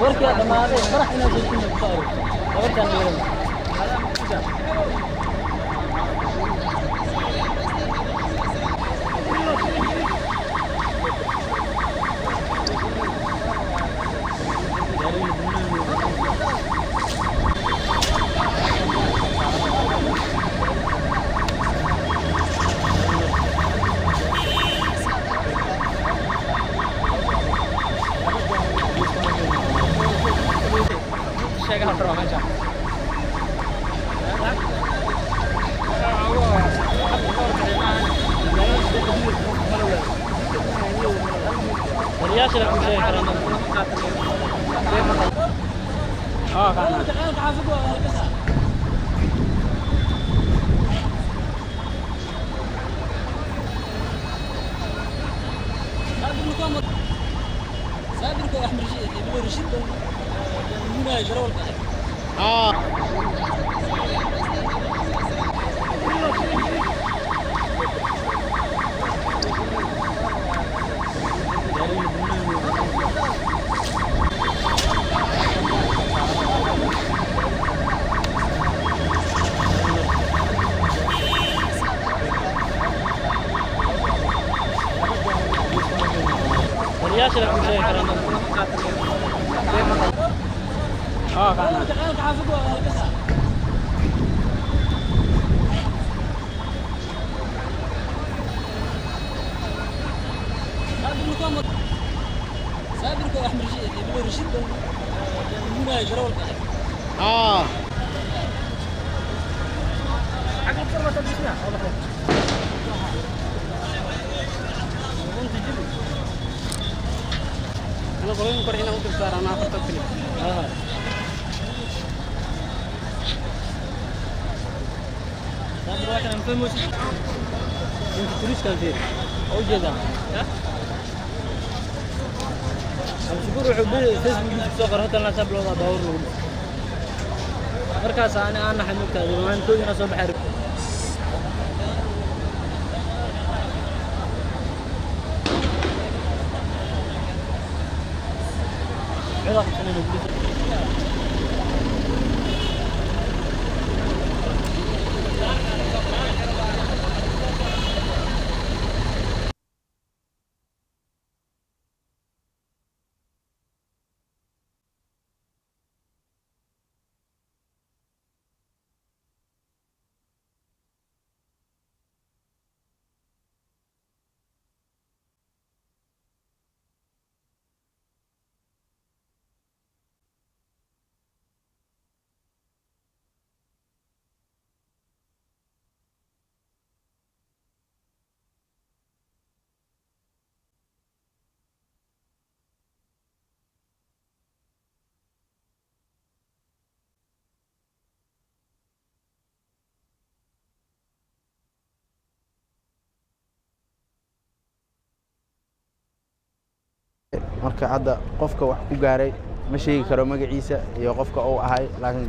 Warkii dhammaaday, farax inaad joogtiin ku soo aroortay gabartaan dheerada. Sheegaha rabaa meesha. Wariyaasha ku sheegi karaan. Aa, kana. Wariyaasha ku sheegi karaan. Aa, kana. Qolooyin kor inaan u dul saarano afarta keli. Saabir, waa kana mfahmosid inta turiskan fiir oo ujeedaa. Abshukuur wuxuu Facebookiisa kusoo qoray hotel naasaa bilowda baabuur lagu dhufto. Markaas ani aan naxay, mogtahay, maantoodina soo baxay. Cidaa qabsanayna gudihiisa. Marka hadda qofka wax ku gaaray ma sheegi karo magaciisa iyo qofka uu ahay, laakiin